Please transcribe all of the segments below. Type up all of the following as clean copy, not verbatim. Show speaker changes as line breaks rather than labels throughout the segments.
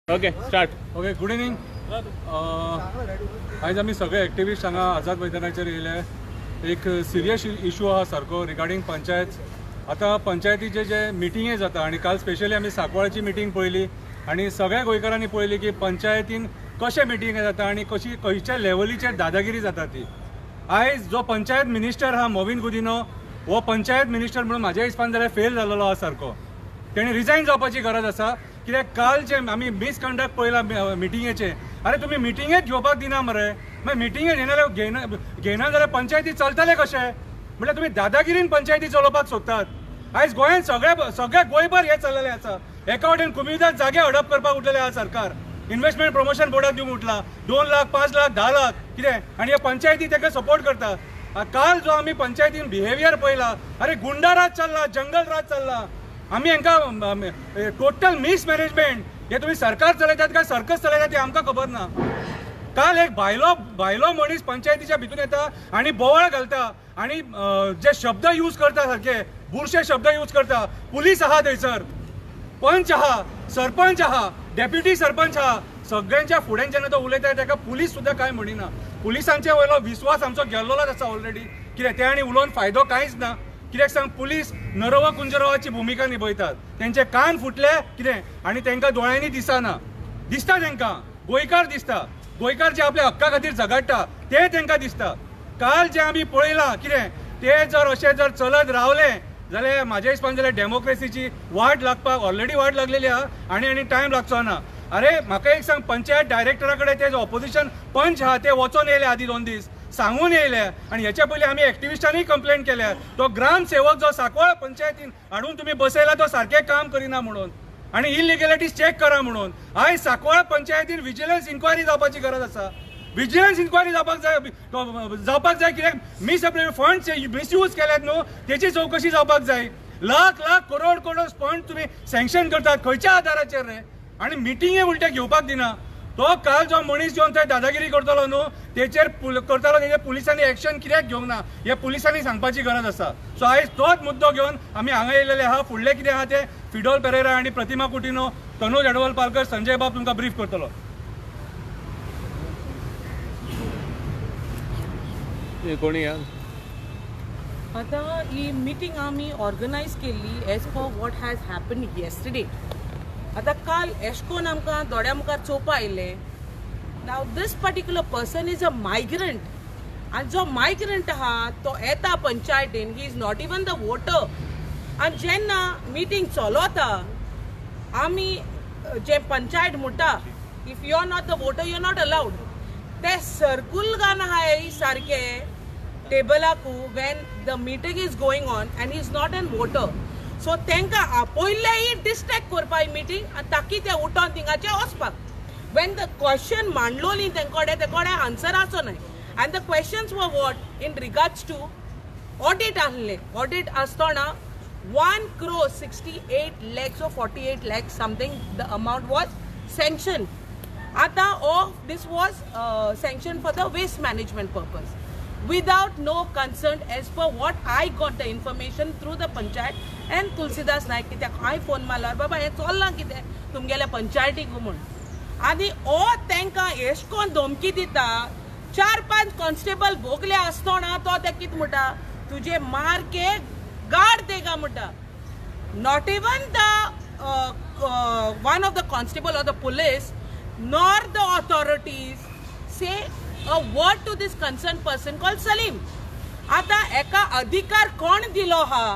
Okay, start.
Okay, good evening. आयज आमी सगळे एक्टिविस्ट हांगा आझाद मैदानाचेर येयले. एक सिरियस इशू आहा सारको रिगार्डींग पंचायत. आतां पंचायतीचे जे मिटिंगे जाता आनी काल स्पेशली आमी सांकवाळची मिटींग पळयली आनी सगळ्या गोंयकारांनी पळयली की पंचायतीन कशें मिटिंगे जाता आनी कशी खंयच्या लेवलीचेर दादागिरी जाता ती. आयज जो पंचायत मिनिस्टर आहा मोविन गुदिनो, हो पंचायत मिनिस्टर म्हणून म्हाज्या हिसपान जाल्यार फेल जाल्लो आहा सारको. तेणे रिजायन जावपाची गरज आसा. कित्याक काल जे आमी मिसकंडक्ट पळयला मिटिंगेचे, अरे तुमी मिटिंगेच घेवपाक दिना मरे. मागीर मिटिंगे घेयना घेयना जाल्यार पंचायती चलतले कशे? म्हळ्यार तुमी दादागिरीन पंचायती चलोवपाक सोदतात. आयज गोंयांत सगळ्या सगळ्या गोंयभर हें चल्लेलें आसा. एका वटेन कुमिदाद जागे हडप करपाक उठलेले आहा सरकार. इन्व्हेस्टमेंट प्रमोशन बोर्डाक दिवंक उठला 2 लाख, 5 लाख, 10 लाख कितें, आनी हे पंचायती ताका सपोर्ट करता. काल जो आमी पंचायतीन बिहेवियर पळयला, अरे गुंडा राज चल्ला, जंगल राज चल्ला. आमी हांकां टोटल मिसमॅनेजमेंट. हे तुमी सरकार चलयतात काय सर्कस चलयतात तें आमकां खबर ना. काल एक भायलो भायलो मनीस पंचायतीच्या भितून येता आनी बोवाळ घालता आनी जे शब्द यूज करता सारके बुरशे शब्द यूज करता. पुलीस आहा थंयसर, पंच आहा, सरपंच आहा, डेप्युटी सरपंच आहा. सगळ्यांच्या फुड्यान जेन्ना तो उलयता ताका पुलीस सुद्दां कांय म्हणिना. पुलिसांचे वयलो विस्वास आमचो गेल्लोच आसा ऑलरेडी. कित्याक ते आनी उलोवन फायदो कांयच ना. कित्याक सांग, पुलीस नरव कुंजरवाची भुमिका निभयतात. तेंचे कान फुटले कितें आनी तांकां दोळ्यांनी दिसना. दिसता तांकां गोंयकार दिसता, गोंयकार जे आपल्या हक्का खातीर झगडटा ते तांकां दिसता. काल जे आमी पळयलां कितें ते जर अशें जर चलत रावले जाल्यार म्हाज्या हिसपान जाल्यार डेमोक्रेसीची वाट लागपाक ऑलरेडी वाट लागलेली आहा आनी आनी टायम लागचो ना. अरे म्हाका एक सांग, पंचायत डायरेक्टरा कडेन ते ऑपोजिशन पंच आहा ते वचोन येयले आदी 2 दीस सांगून येयले आनी हेच्या पयलीं आमी एक्टिविस्टांनी कंप्लेन केल्या. तो ग्रामसेवक जो सांकवाळ पंचायतीन हाडून तुमी बसयला तो सारकें काम करिना म्हणून आनी इलिगॅलिटीज चॅक करा म्हणून. आयज सांकवाळ पंचायतीन विजिलन्स इन्क्वायरी जावपाची गरज आसा. विजिलन्स इन्क्वायरी जावपाक जाय, जावपाक जाय. कित्याक मिस फंड्स मिसयूज केल्यात न्हू तेची चवकशी जावपाक जाय. लाख लाख करोड करोड फंड तुमी सँक्शन करतात खंयच्या आदाराचेर रे? आनी मिटिंगे उलटे घेवपाक दिना. तो काल जो मनीस येवन थंय दादागिरी करतलो न्हू तेचेर करतालो तेचेर पुलिसांनी एक्शन कित्याक घेवंक ना हे पुलिसांनी सांगपाची गरज आसा. सो आयज तोच मुद्दो घेवन आमी हांगा येयलेले आहा. फुडलें कितें आहा तें फिडोल पेरेरा आनी प्रतिमा कुटिनो, तनोज अडवल पालकर, संजय बाब तुमकां ब्रीफ करतलो.
कोणी
आतां ही मिटींग आमी ऑर्गनायज केल्ली as per what has happen yesterday. आतां काल एशकोन आमकां दोळ्या मुखार चोवपा आयिल्लें. Now this particular person is a migrant आनी जो मायग्रंट आहा तो येता पंचायतीन, he is not even the voter. आनी जेन्ना मिटींग चलता आमी जे पंचायत म्हणटा if you are not the voter you are not allowed. ते सर्कूल गान आहाय सारके टेबलाकू when the meeting is going on and he is not an voter. So तांकां आपयल्लेय डिस्ट्रेक्ट करपा मिटींग आनी ताकी ते उठोन थिंगाचे वचपाक. When the question मांडलोली तेंकोडे तेकोडे आन्सर आसो न्हय. And the questions were what in regards to audit आहले. ऑडिट आसतना 1,68,00,000 or 48 lakhs something the amount was sanction. आतां of this was sanction for the waste management purpose without no consent as per what I got the information through the panchayat and Tulsidas Naik. कित्याक हांवें phone मारल्यार बाबा हें चल्लां कितें तुमगेल्या पंचायतीक म्हूण. आनी ओ तांकां एश कोन धमकी दिता. 4-5 कॉन्स्टेबल भोगले आसतना तो ते कितें म्हणटा तुजे मार के गार्ड देगा म्हणटा. Not even the one of the constable or the police nor the authorities say a word to this concerned person called Salim. आता एका अधिकार कोण दिलो हा?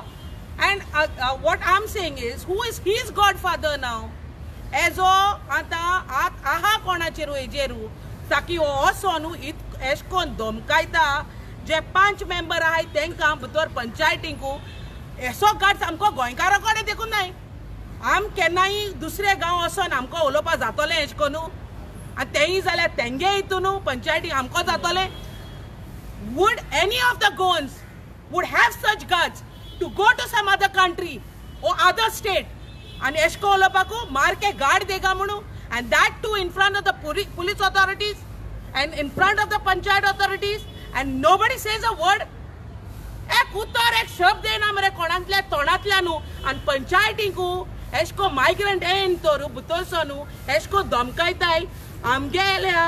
And what I'm saying is, who is his godfather now? As o आता आहा कोणाचेरू हेजेरू ताकी हो असो न्हू एश कोन धमकायता जे 5 मेंबर आहाय तेंकां भितर पंचायतींकू एसो गार्ड सामको गोंयकारा कडेन देखून नाय. आम केन्नाय दुसरे गांव वचोन आमकां उलोवपा जातोलें एश कोन्नू आनी तेंय जाल्यार तेंगे हितून न्हू पंचायती आमकां जातोलें. Would any of the Goans would have such guts to go to some other country or other state आनी एश कोन उलोवपाकू मार के गार्ड देगा म्हणून, and that too in front of the police authorities and in front of the panchayat authorities and nobody says a word. एक उतर एक शब्द येना मरे कोणांतल्या तोंडांतल्यान न्हू. आनी पंचायतींकू एशको मायग्रंट येन तर भितर न्हू एशको धमकायताय आमगेल्या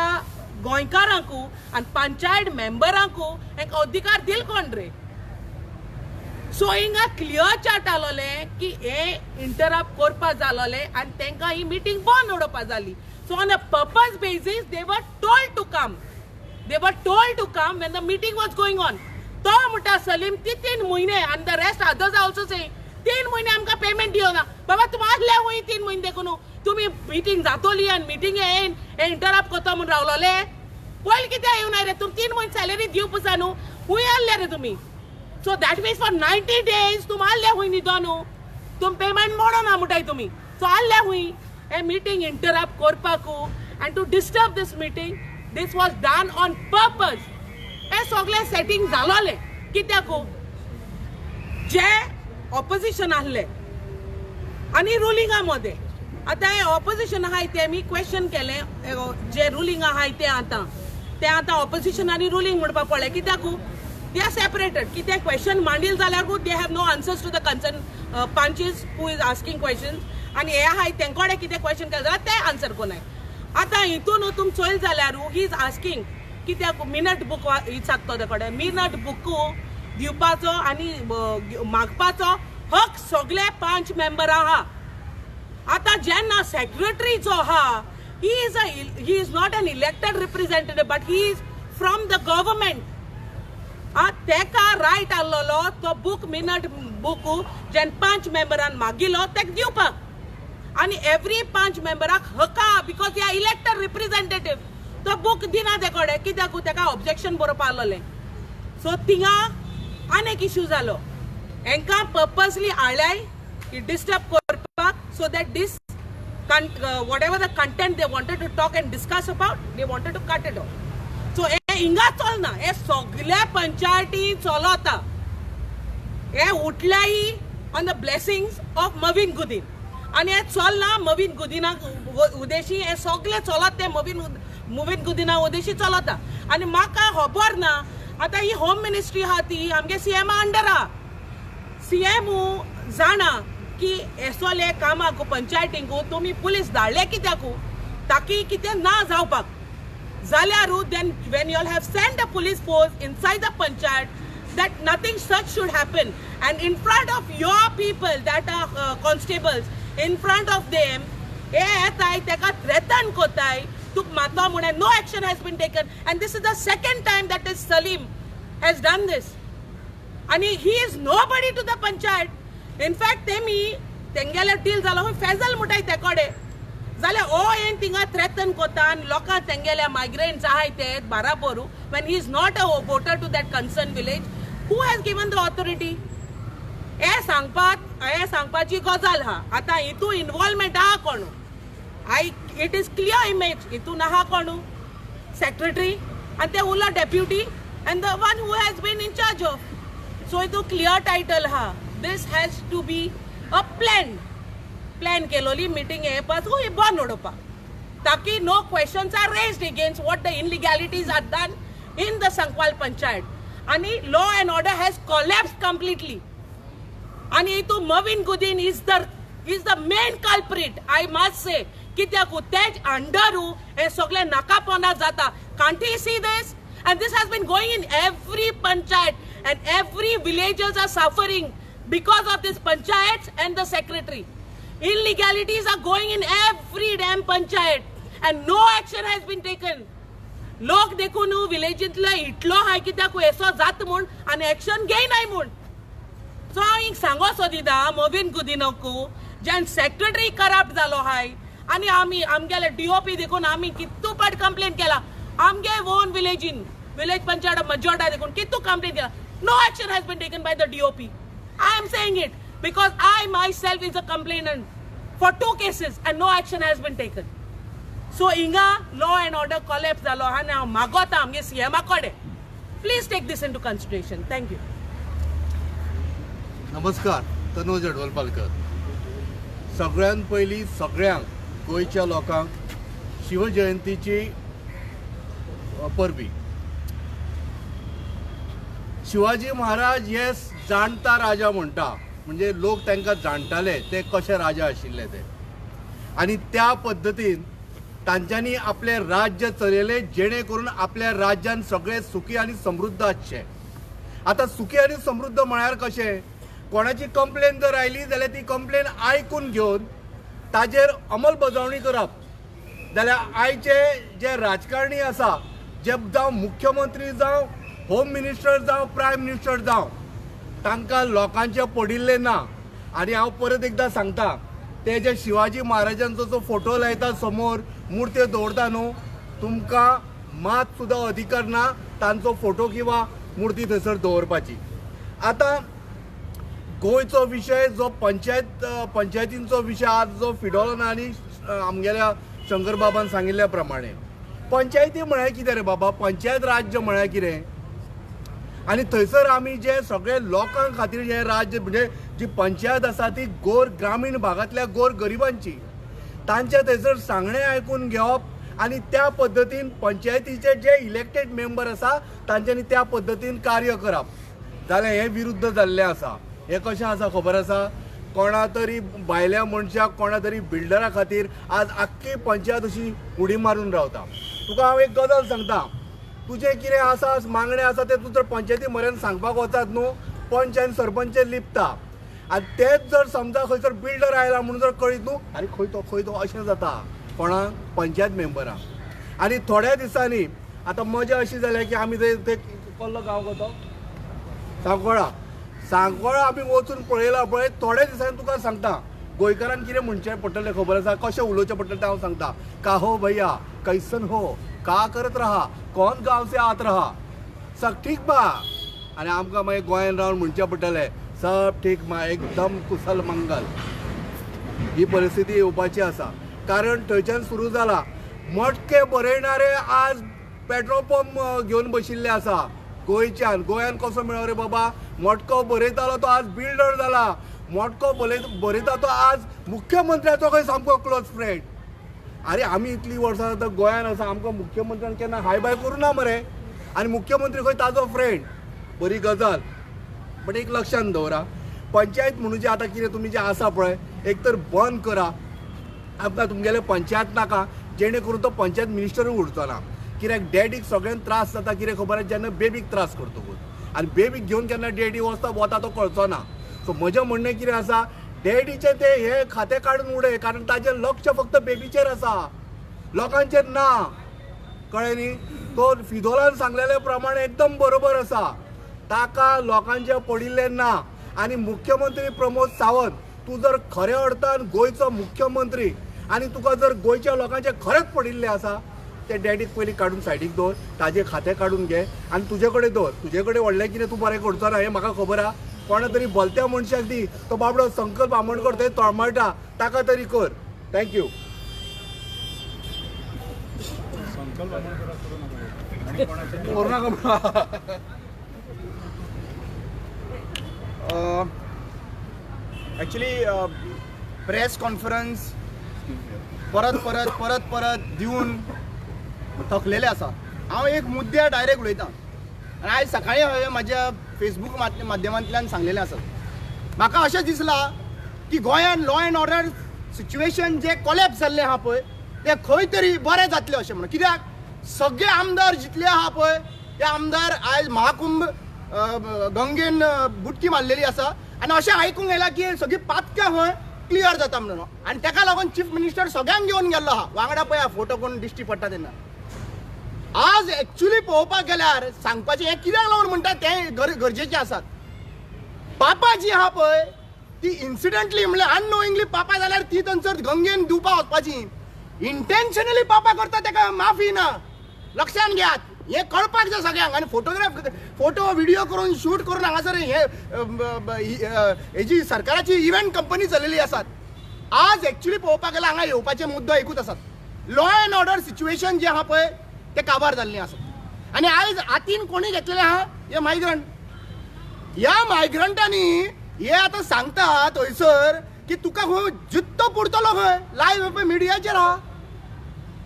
गोंयकारांकू आनी पंचायत मेंबरांकू एक अधिकार दिल कोण रे. सो हिंगा क्लियर चार्ट आलोलें की हे इंटरप्ट करपा जालोलें आनी तांकां ही मिटींग बंद उडोवपा जाली. So on a purpose basis they were told to come. They were told to come when the meeting was going on. तो म्हणटा सलीम ती 3 म्हयने आनी the rest others are also saying 3 म्हयने आमकां पेमेंट दिवना. बाबा तुमी आसले वय 3 म्हयने देखून तुमी मिटींग जातोली आनी मिटींग येन हे इंटरप्ट करता म्हूण रावलोले. पयलीं कित्याक येवना रे तुमी 3 म्हयने सॅलरी दिवपा न्हू खूंय आहले रे तुमी. So that means for 90 days तुमी आहले खूंय न्हिदो न्हू तुमी पेमेंट मोडना म्हणटाय तुमी. सो आहले खूंय हे मिटींग इंटरप्ट करपाकू and to disturb this meeting. This was done on purpose. हे सगळें सेटींग जालोलें कित्याकू जे ऑपोजिशन आहले आनी रुलिंगा मदें. आतां हें ऑपोजिशन आहाय तें आमी क्वेश्चन केलें जे रुलिंग आहाय तें आतां तें आतां ऑपोजिशन आनी रुलिंग म्हणपाक पडलें कित्याकू they are separated. कितें क्वेश्चन मांडील जाल्यार they have no answers to the concern panches who is asking questions आनी हे आहाय तेंकोडे कितें क्वेश्चन केलें जाल्यार ते आन्सर कोनाय. आतां हितून तुमी चोयल जाल्यार he is asking कित्याक मिनट बूक विचारता ते कडेन मिनट बुकू दिवपाचो आनी मागपाचो हक सगळे 5 मेंबर आहा. आतां जेन्ना सेक्रेटरी जो आहा he is not an elected representative but he is from the government. तेका रायट आहलोलो तो बूक मिनट बूक जेन्ना 5 मेंबरान मागिलो तेका दिवपाक आनी एवरी 5 मेंबराक हक आहा because they are elected representative. तो बूक दिना ते कडेन कित्याक तेका ऑब्जेक्शन बरोवपा आहलोलें. सो थिंगा आनी एक इशू जालो हेंकां पर्पजली हाडल्याय डिस्टर्ब करपाक so that this whatever the content they wanted to talk and discuss about they wanted to cut it off. So हे हिंगा चलना हे सगल्या पंचायती चलता. हे उठल्याय on the blessings of Mauvin Godinho आनी हे चलना मवीन गुदीना उदेशी हे सगळे चलत ते मवीन गुदीना उदेशी चलता. आनी म्हाका खबर ना आतां ही होम मिनिस्ट्री आहा ती आमगे सीएमा अंडर आहा. सीएम जाणा की एसोले कामाक पंचायतींक तुमी पुलीस धाडले कित्याकू ताकी कितें ना जावपाक जाल्यार then when you all have send a police force inside the panchayat that nothing such should happen and in front of your people that are constables in front of them हे येताय तेका threaten कोताय तुका मारता म्हणून no action has been taken and this is the second time that is Salim has done this. आनी he is nobody to the panchayat. In fact तेमी तेंगेले डील जालो खंय फेजल म्हणटाय ते कडेन जाल्यार ओ येन थिंगा थ्रेटन कोता आनी लोकांक तेंगेले मायग्रंट्स आहाय ते बाराबोरू when he is not a voter to that concern village who has given the authority. हे सांगपाक हे सांगपाची गजाल आहा. आतां हितून इनवॉल्वमेंट आहा कोणू I it is clear image हितून आहा कोणू सेक्रेटरी आनी ते उरला deputy and the one who has been in charge of. So हितून क्लियर टायटल आहा. This has to be a plan plan केलोली meeting हे पासून बंद उडोवपाक ताकी no questions are raised against what the illegalities are done in the Sancoale panchayat आनी law and order has collapse completely. आनी हितून Mauvin Godinho is the main culprit I must say कित्याक तेज अंडरू हे सगळे नाकापोना जाता. Can't you see this? And this has been going in every panchayat and every villagers are suffering because of this panchayats and the secretary. Illegalities are going in every damn panchayat and no action has been taken. लोक देखून न्हू विलेजींतलो इतलो हाय कित्याक येसो जाता म्हूण आनी action घेयनाय म्हूण. सो हांव हिंग सांगो सोदिता मोविन गुदिनोकू जेन्ना सेक्रेटरी करप्ट जालो हाय आनी आमी आमगेले डीओपी देखून आमी कितू पाट कंप्लेन केला आमगे ओन विलेजीन विलेज पंचायत मजोर्डा देखून कितू कंप्लेन केला. No action has been taken by the DOP. I am saying it because I myself is a complainant for 2 cases and no action has been taken. So हिंगा law and order collapse जालो आनी हांव मागोता आमगे सीएमा कडेन please take this into consideration. Thank you.
नमस्कार, तनोज अडवलपालकर. सगळ्यात पयलीं सगळ्यांक गोंयच्या लोकांक शिवजयंतीची परबी. शिवाजी महाराज हे जाणता राजा म्हणटा. म्हणजे लोक तांकां जाणटाले ते कशे राजा आशिल्ले ते. आनी त्या पद्दतीन तांच्यांनी आपलें राज्य चलयलें जेणे करून आपल्या राज्यान सगळे सुखी आनी समृद्ध आसचे. आतां सुखी आनी समृद्ध म्हळ्यार कशें, कोणाची कंप्लेन जर आयली जाल्यार ती कंप्लेन आयकून घेवन ताजेर अंमलबजावणी करप. जाल्यार आयचे जे राजकारणी आसा, जे जावं मुख्यमंत्री जावं, होम मिनिस्टर जावं, प्रायम मिनिस्टर जावं, तांकां लोकांचें पडिल्लें ना. आनी हांव परत एकदां सांगता, ते जे शिवाजी महाराजांचो जो फोटो लायता समोर मुर्त्यो दवरता न्हू, तुमकां मात सुद्दां अधिकार ना तांचो फोटो किंवा मुर्ती थंयसर दवरपाची. आतां गोंयचो विशय जो पंचायतींचो विशय आज जो फिडोलो ना, आनी आमगेल्या शंकर बाबान सांगिल्ल्या प्रमाणे पंचायती म्हळ्यार कितें रे बाबा, पंचायत राज्य म्हळ्यार कितें? आनी थंयसर आमी जे सगळे लोकां खातीर जें राज्य म्हणजे जी पंचायत आसा ती गोर ग्रामीण भागांतल्या गोर गरिबांची, तांचे थंयसर सांगणें आयकून घेवप आनी त्या पद्दतीन पंचायतीचे जे इलेक्टेड मेंबर आसा तांच्यांनी त्या पद्दतीन कार्य करप. जाल्यार हें विरुद्ध जाल्लें आसा. हें कशें आसा खबर आसा, कोणा तरी भायल्या मनशाक, कोणा तरी बिल्डरा खातीर आज आख्खी पंचायत अशी उडी मारून रावता. तुका हांव एक गजाल सांगता, तुजें कितें आसा मागणें आसा तें तूं जर पंचायती म्हऱ्यान सांगपाक वचात न्हू, पंच आनी सरपंच लिपता. आनी तेच जर समजा खंयसर बिल्डर आयला म्हणून जर कळीत न्हू, आनी खंय तो खंय तो अशें जाता कोणाक, पंचायत मेंबरांक. आनी थोड्या दिसांनी आतां मजा अशी जाल्या की आमी ते कसलो गांव गो तो, सांकवाळा, सांकवाळा आमी वचून पळयला पळय, थोड्या दिसांनी तुका सांगता गोंयकारान कितें म्हणचें पडटलें खबर आसा, कशें उलोवचें पडटलें तें हांव सांगता. का हो भैया, कैसन हो, का करत रहा, कोण गांव से आत रहा, सब ठीक बा. आनी आमकां मागीर गोंयान रावन म्हणचें पडटलें सब ठीक मा, एकदम कुशल मंगल. ही परिस्थिती येवपाची आसा, कारण थंयच्यान सुरू जाला. मटके बरयणारे आज पेट्रोल पंप घेवन बशिल्ले आसा गोंयच्यान. गोंयान कसो मेळो रे बाबा, मटको बरयतालो तो आज बिल्डर जाला, मटको बरयता तो आज मुख्यमंत्र्याचो खंय सामको क्लोज फ्रेंड. अरे आमी इतलीं वर्सां आतां गोंयान आसा, आमकां मुख्यमंत्र्यान केन्ना हाय बाय करूं ना मरे, आनी मुख्यमंत्री खंय ताजो फ्रेंड. बरी गजाल, बट एक लक्षांत दवरा, पंचायत म्हणून जे आतां कितें तुमी जें आसा पळय, एक तर बंद करा आमकां तुमगेलें पंचायत नाका, जेणे करून तो पंचायत मिनिस्टरूय उरचो ना. कित्याक डॅडीक सगळ्यांक त्रास जाता, कितें खबर आसा, जेन्ना बेबीक त्रास करतकूच, आनी बेबीक घेवन केन्ना डॅडी वचता वता तो कळचो ना. सो म्हजें म्हणणें कितें आसा, डॅडीचें तें हें खातें काडून उडय, कारण ताजें लक्ष फक्त बेबीचेर आसा, लोकांचेर ना. कळ्ळें न्ही? तो फिदोलान सांगलेले प्रमाणे एकदम बरोबर आसा, ताका लोकांचें पडिल्लें ना. आनी मुख्यमंत्री प्रमोद सावंत, तूं जर खऱ्या अर्थान गोंयचो मुख्यमंत्री आनी तुका जर गोंयच्या लोकांचें खरेंच पडिल्लें आसा, ते डॅडीक पयलीं काडून सायडीक दवर, ताजें खातें काडून घे आनी तुजे कडेन दवर. तुजे कडेन व्हडलें कितें तूं बरें करचो ना हें म्हाका खबर आसा. कोणा तरी भलत्या मनशाक दी, तो बाबडो संकल्प आमोणकर थंय तळमळटा, ताका तरी कर. Thank you.
संकल्प करू नका.
एक्चुअली प्रेस कॉन्फरन्स परत परत परत परत दिवन थकलेले आसा. हांव एक मुद्द्या डायरेक्ट उलयतां, आनी आयज सकाळीं हांवें म्हाज्या फेसबूक माध्यमांतल्यान सांगलेलें आसा. म्हाका अशें दिसलां की गोंयान law and order situation J collapse जाल्लें आहा पळय, तें खंय तरी बरें जातलें अशें म्हणून. कित्याक सगळे आमदार जितले आहा पळय ते आमदार आयज महाकुंभ गंगेन बुटकी मारलेली आसा, आनी अशें आयकूंक आयलां की सगळीं पातकां खंय क्लियर जाता म्हणून. आनी ताका लागून चीफ मिनिस्टर सगळ्यांक घेवन गेल्लो आहा वांगडा. पळय फोटो कोण दिश्टी पडटा तेन्ना. आज एक्चुअली पळोवपाक गेल्यार सांगपाचें हें कित्याक लागून म्हणटा तें गरजेचें आसात. पापा जी आहा पळय ती इन्सिडंटली म्हणल्यार अननोइंगली पापा जाल्यार ती थंयसर गंगेन दिवपा वचपाची, इंटेन्शनली पापा करता ताका माफी ना. लक्षान घेयात, हें कळपाक जाय सगळ्यांक. आनी फोटोग्राफ फोटो व्हिडिओ करून शूट करून हांगासर हे हेजी सरकाराची इव्हेंट कंपनी चलयली आसात. आज एक्चुअली पळोवपाक गेल्यार हांगा येवपाचे मुद्दो एकूच आसात, लॉ एंड ऑर्डर सिच्युएशन जें आहा पळय तें काबार जाल्लें आसा. आनी आयज हातीन कोणी घेतलेलें आहा हे मायग्रंट. ह्या मायग्रंटांनी हे आतां सांगता थंयसर की तुका खंय जित्तो पुरतलो, खंय लायव्ह पळय मिडियाचेर आहा.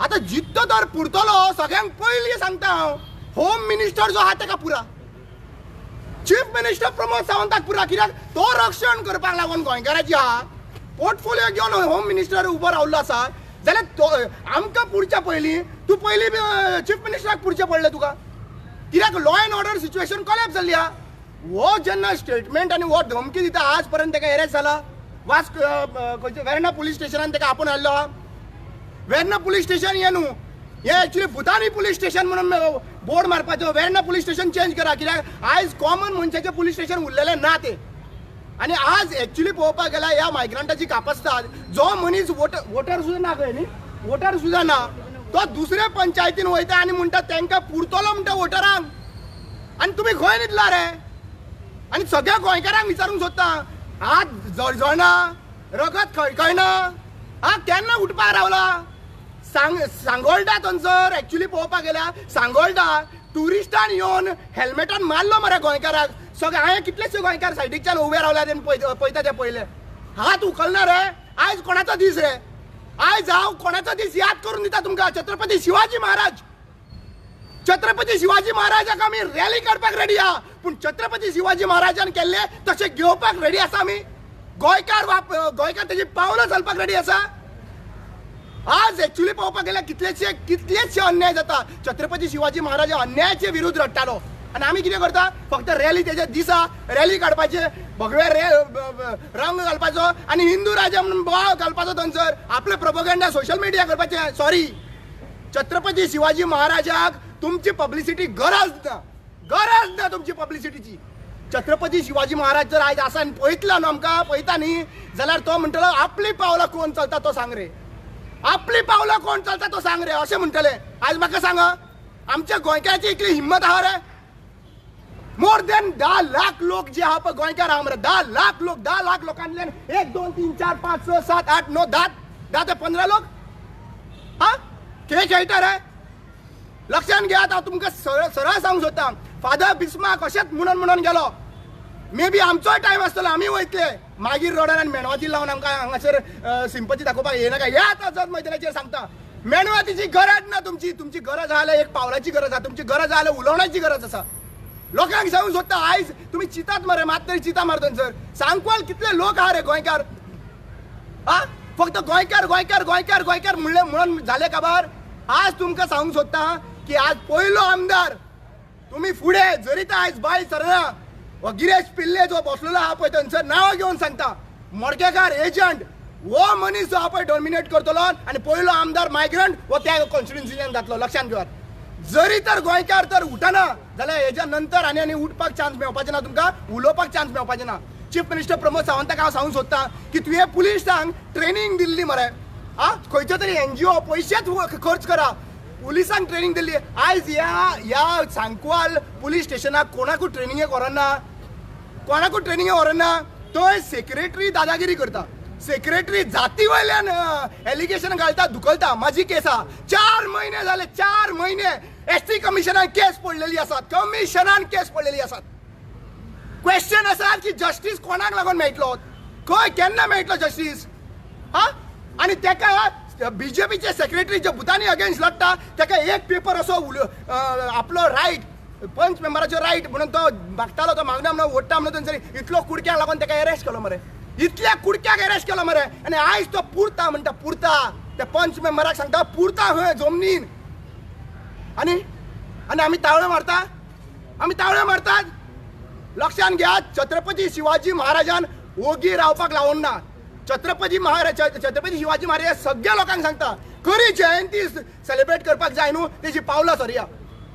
आतां जित्तो तर पुरतलो सगळ्यांक पयलीं सांगता हांव, होम मिनिस्टर जो आहा ताका पुरा. चीफ मिनिस्टर प्रमोद सावंताक पुरा, कित्याक तो रक्षण करपाक लागून गोंयकाराची आहा. पोर्टफोलियो घेवन होम मिनिस्टर उबो रावल्लो आसा जाल्यार तो आमकां पुरच्या पयलीं तूं पयलीं चीफ मिनिस्टराक पुरचें पडलें तुका, कित्याक law and order situation collapse जाल्ली आहा. हो जेन्ना स्टेटमेंट आनी हो धमकी दिता, आज पर्यंत ताका एरेस्ट जाला. वास्को खंयच्या वेर्णा पुलीस स्टेशनान ताका आपोवन हाडलो आहा. वेर्णा पुलीस स्टेशन हें न्हू, हें एक्चुअली भुतानी पुलीस स्टेशन म्हणून बोर्ड मारपाचो. वेर्णा पुलीस स्टेशन चेंज करा, कित्याक आयज कॉमन मनशाचें पुलीस स्टेशन उरलेलें ना तें. आनी आज एक्चुअली पळोवपाक गेल्यार ह्या मायग्रंटाची कापस्ताद, जो मनीस वोटर सुद्दां ना खंय न्ही, वोटर सुद्दां ना, तो दुसऱ्या पंचायतीन वयता आनी म्हणटा तांकां पुरतलो म्हणटा वोटरांक. आनी तुमी खंय न्हिदला रे? आनी सगळ्या गोंयकारांक विचारूंक सोदता, हात जळजळना, रगत खळखळना, हा केन्ना उठपाक रावला? सांगोल्डा थंयसर एक्चुअली पळोवपाक गेल्यार सांगोल्डा ट्युरिस्टान येवन हेल्मेटान मारलो मरे गोंयकाराक. सगळे हांवें कितलेशे गोंयकार सायडीकच्यान उबे रावल्या तेन्ना पळयता ते पयले हात उखलना रे. आयज कोणाचो दीस रे? आयज हांव कोणाचो दीस याद करून दिता तुमकां, छत्रपती शिवाजी महाराज. छत्रपती शिवाजी महाराजाक आमी रॅली काडपाक रेडी आहा, पूण छत्रपती शिवाजी महाराजान केल्ले तशें घेवपाक रेडी आसा आमी. गोंयकार गोंयकार तेजी पावलां चलपाक रेडी आसा. आज एक्चुअली पळोवपाक गेल्यार कितलेशे अन्याय जाता. छत्रपती शिवाजी महाराज अन्यायाचे विरुद्ध रडटालो आनी आमी कितें करता, फक्त रॅली तेच्या दिसा रॅली काडपाचे, भगवे रंग घालपाचो आनी हिंदू राजा म्हणून बोवाळ घालपाचो थंयसर, आपले प्रोपोगंडा सोशल मिडिया करपाचें. सॉरी, छत्रपती शिवाजी महाराजाक तुमची पब्लिसिटी गरज ना, गरज ना तुमची पब्लिसिटीची. छत्रपती शिवाजी महाराज जर आयज आसा आनी पळयतलो न्हू आमकां, पळयता न्ही जाल्यार तो म्हणटलो आपली पावलां कोण चलता तो सांग रे, आपली पावलां कोण चलता तो सांग रे, अशें म्हणटले. आयज म्हाका सांगा, आमच्या गोंयकाराची इतली हिम्मत आहा रे? मोर देन 10 लाख लोक जे आहा पळय गोंयकार आहा मरे, 10 लाख लोक, 10 लाख लोकांतल्यान 1 2 3 4 5 6 7 8 9 10 10 ते 15 लोक हा खेळ खेळटा रे. लक्षांत घेयात, हांव तुमकां सरळ सांगूंक सोदता, फादर बिस्माक अशेंच म्हणून म्हणून गेलो. मे बी आमचोय टायम आसतलो, आमी वयतले मागीर रोडार आनी मेणवाती लावन आमकां हांगासर सिंपती दाखोवपाक येनाका. ह्याच आझाद मैदानाचेर सांगता, मेणवातीची गरज ना तुमची. तुमची गरज आहा जाल्यार एक पावलाची गरज आहा, तुमची गरज आहा जाल्यार उलोवण्याची गरज आसा. लोकांक सांगूंक सोदता, आयज तुमी चिंतात मरे, मात तरी चिंता मार थंयसर. सांकवाल कितले लोक आहा रे गोंयकार, आ फक्त गोंयकार गोंयकार गोंयकार गोंयकार म्हणले म्हणून जालें काबार. आज तुमकां सांगूंक सोदता की आज पयलो आमदार तुमी फुडें जरी तर आयज बायल सरना, हो गिरेश पिल्ले जो बसलेलो आहा पळय थंयसर नांव घेवन सांगता, मडकेकार एजंट हो मनीस जो आहा पळय डॉमिनेट करतलो आनी पयलो आमदार मायग्रंट हो त्या कॉन्स्टिट्युन्सीच्यान जातलो. लक्षांत घेवात, जरी तर गोंयकार तर उठना जाल्यार हेज्या नंतर आनी आनी उठपाक चान्स मेळपाचें ना, तुमकां उलोवपाक चान्स मेळपाचें ना. चीफ मिनिस्टर प्रमोद सावंताक हांव सांगूंक सोदता की तुवें पुलिसांक ट्रेनींग दिल्ली मरे, आ खंयचो तरी एनजीओ पयशेच खर्च करा, पुलिसांक ट्रेनींग दिल्ली. आयज ह्या सांकवाल पुलीस स्टेशनाक कोणाकूय ट्रेनिंगे व्हरना, कोणाकूय ट्रेनिंगे व्हरना. थंय सेक्रेटरी दादागिरी करता, सेक्रेटरी जाती वयल्यान एलिगेशन घालता, धुकलता. म्हाजी केस आहा, 4 म्हयने जाले, 4 म्हयने एसटी कमिशनान केस पडलेली आसात, कमिशनान केस पडलेली आसात. क्वेश्चन आसा की जस्टीस कोणाक लागून मेळटलो, खंय केन्ना मेळटलो जस्टीस? हा आनी तेका बीजेपीचे सेक्रेटरी जे भुतानी अगेन्स्ट लढटा तेका एक पेपर असो आपलो रायट, पंच मेंबराचो रायट म्हणून तो मागतालो, तो मागना म्हणून ओडटा म्हणून थंयसर इतलो कुडक्याक लागून तेका एरेस्ट केलो मरे, इतल्या कुडक्याक एरेस्ट केलो मरे. आनी आयज तो पुरता म्हणटा, पुरता त्या पंच मेंबराक सांगता पुरता खंय जमनीन. आनी आनी आमी तावळ्यो मारता, आमी तावळ्यो मारतात. लक्षांत घेयात, छत्रपती शिवाजी महाराजान ओगी रावपाक लावून ना. छत्रपती शिवाजी महाराज सगळ्या लोकांक सांगता, खरी जयंती सेलिब्रेट करपाक जाय न्हू, तेजी पावलां सरया,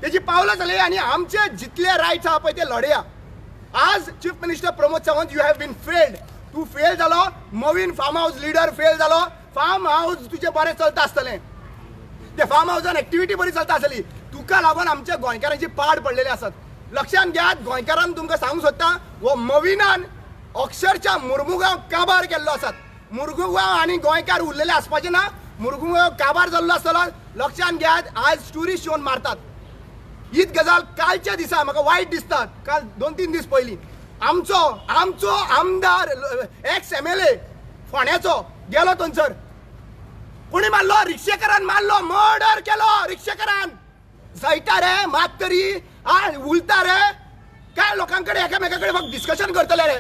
तेजी पावलां चलया आनी आमचे जितले रायट्स आहा पळय ते लढया. आज chief minister Pramod Sawant, you have been failed. तूं फेल जालो, Movin farm house leader fail जालो. फार्म हावज तुजें बरें चलता आसतलें, ते फार्म हावजान एक्टिविटी बरी चलता आसतली, तुका लागून आमच्या गोंयकारांची पाड पडलेली आसात. लक्षांत घेयात, गोंयकारान तुमकां सांगूंक सोदता, हो मविनान अक्षरशा मुर्मुगांव काबार केल्लो आसात. मुर्मुगांव आनी गोंयकार उरलेले आसपाचे ना, मुर्मुगांव काबार जाल्लो आसतलो. लक्षांत घेयात, आयज ट्युरिस्ट येवन मारतात. हीच गजाल कालच्या दिसा म्हाका वायट दिसता. काल 2-3 दीस पयलीं आमचो आमचो आमदार एक्स MLA फोंड्याचो गेलो थंयसर, कोणी मारलो? रिक्षेकारान मारलो, मर्डर केलो रिक्षेकारान. जयता रे मात तरी आ उलता रे. काय लोकां कडेन एकामेका कडेन फक्त डिस्कशन करतले रे?